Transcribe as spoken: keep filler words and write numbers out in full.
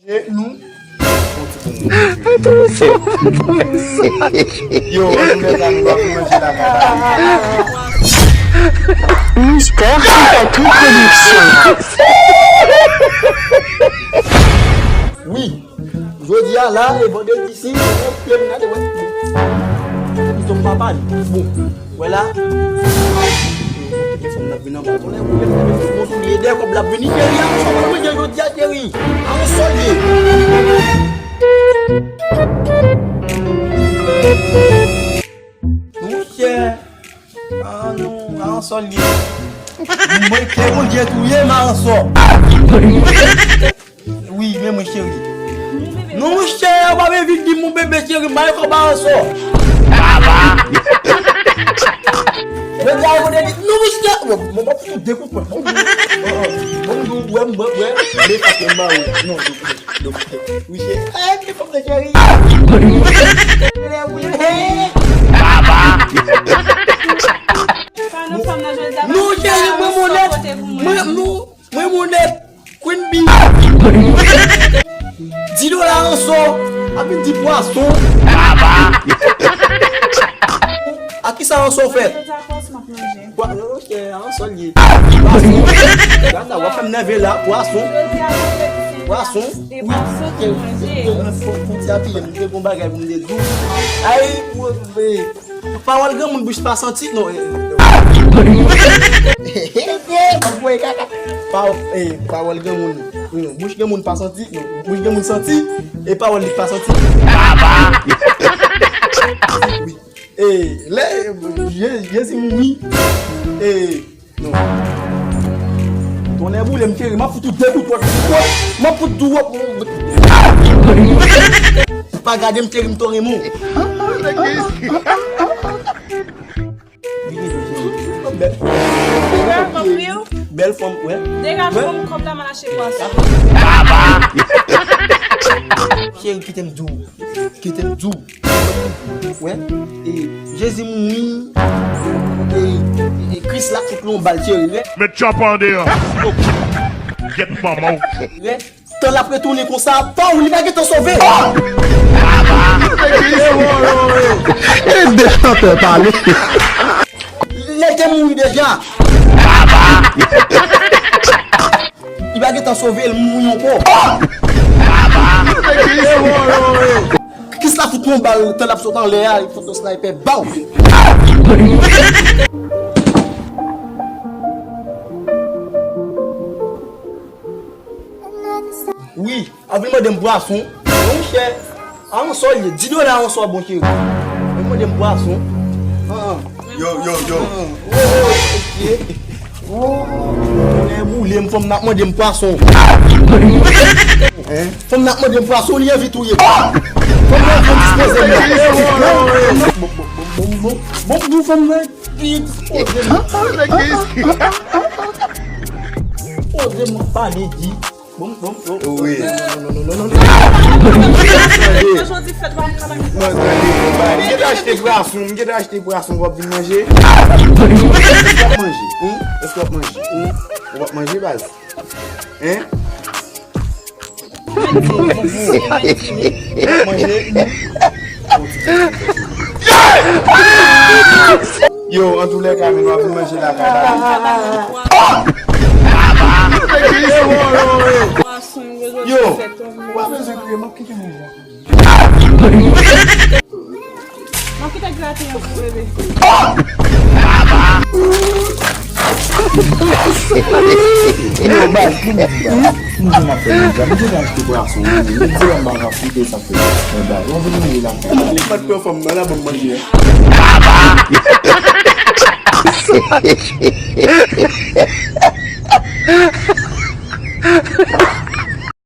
E nou. Yo, antoulèka, nou pa pou manje lakay la. Mister Potato Production. Wi, jodi a la, e vandredi si, mwen pye m gade, wè. Li tonm pa pale. Bon. Wè la. Fòm nan vin anba. Konnen pou lè fè tout bon sou li. Dèyè kòb la vini, cheri, a yon sò manje jodi a, cheri. A yon sò li ye. Monchè. A non, a yon sò li ye. Mwen ke Bondye touye m a yon sò. Wi, men mwen cheri. Non, monchè, ou pa vin vin di mon bebe cheri, m bay kòb a yon sò. Baba. Mwen di a, mwen di, non, monchè. Mwen pa pou de kout pwen. Bon, bon, bon, wè, wè, wè, men pa ke m ba ou. Non, non, non, wi, cheri. Eh, ke fòm de cheri. Baba. Non, cheri, mwen, mwen, non. Mwen, mwen, Queen Bee. Di dola yon sò. Ap vin di pwason. Baba. A ki sa yon sò fèt? Pwa-, ok, yon sò li ye. Pwason. Gad la, w ap fè m nève la. Pwason. Pwason. Wi. Fon, fon ti apiye m, m te gon bagay pou m te di w. Ay, pou, eh, Pawòl granmoun bouch pa santi, non. Pa-, eh, pawòl granmoun, non, bouch granmoun pa santi, non, bouch granmoun santi, e pawòl li pa santi. Baba! Wi. E, lè, Je-, Jezi mouri, e, Non. Tonnè boule m, cheri, m ap fout ou de kout wòt, kout wòt, m ap fout dou wòt. Ou pa gade m, cheri, m to renmen w. Bèl fanm, wè. Degaje w, kòb la m al achte pwason. Cheri, kite m di w. Kite m di w. Wè, e, Jezi mouri, e, e, e, Kris la fout li yon bal, cheri, wè. Met tchòp an deyò. Gyèt manman w. Wè, tan l ap retounen konsa, pa w, li pa gentan sove. E de chantè pale. Lè l te mouri deja. Li pa gentan sove l, mouri ankò. Kis la fout yon bal, tan l ap sot anlè a, li fout yon sniper, baw! Wi, a vin mande m pwason. Monchè, a yon sò l ye, di dola yon sò bon cheri. Vin mande m pwason. An, an. Yo, yo, yo. An, an. Wo, wo, wo, mesye. Wo, tonnè boule m, fanm nan ap mande m pwason. Hein? Fanm nan ap mande m pwason, li anvi touye m. Fanm nan anvi dispoze m. Bon, bon, bon, bon, bon, bon, fanm nan, li dispoze m. Dispoze m, pa li di. Bon, bon, bon. Wi. Non, non, non, non, non, non. Mwen tande, mwen tande, mwen tande. M gentan achte pwason, m gentan achte pwason, w ap vin manje. Èske w ap manje? Hmm? Èske w ap manje? Hmm? W ap manje, baz? Hein? W ap manje? Hmm? Yo, antoulèka, men w ap vin manje lakay la. Yo, ou pa bezwen kriye, m ap kite manje a. M ap kite grate yon kou, bebe. Yo, baz, pou m di, baz. M di m ap fè manje a. M te achte pwason, wi. M di m pa ka foute sa fè. Men, baz, w ap vin manje la. Li pa t pran fanm nan la, ban m manje a.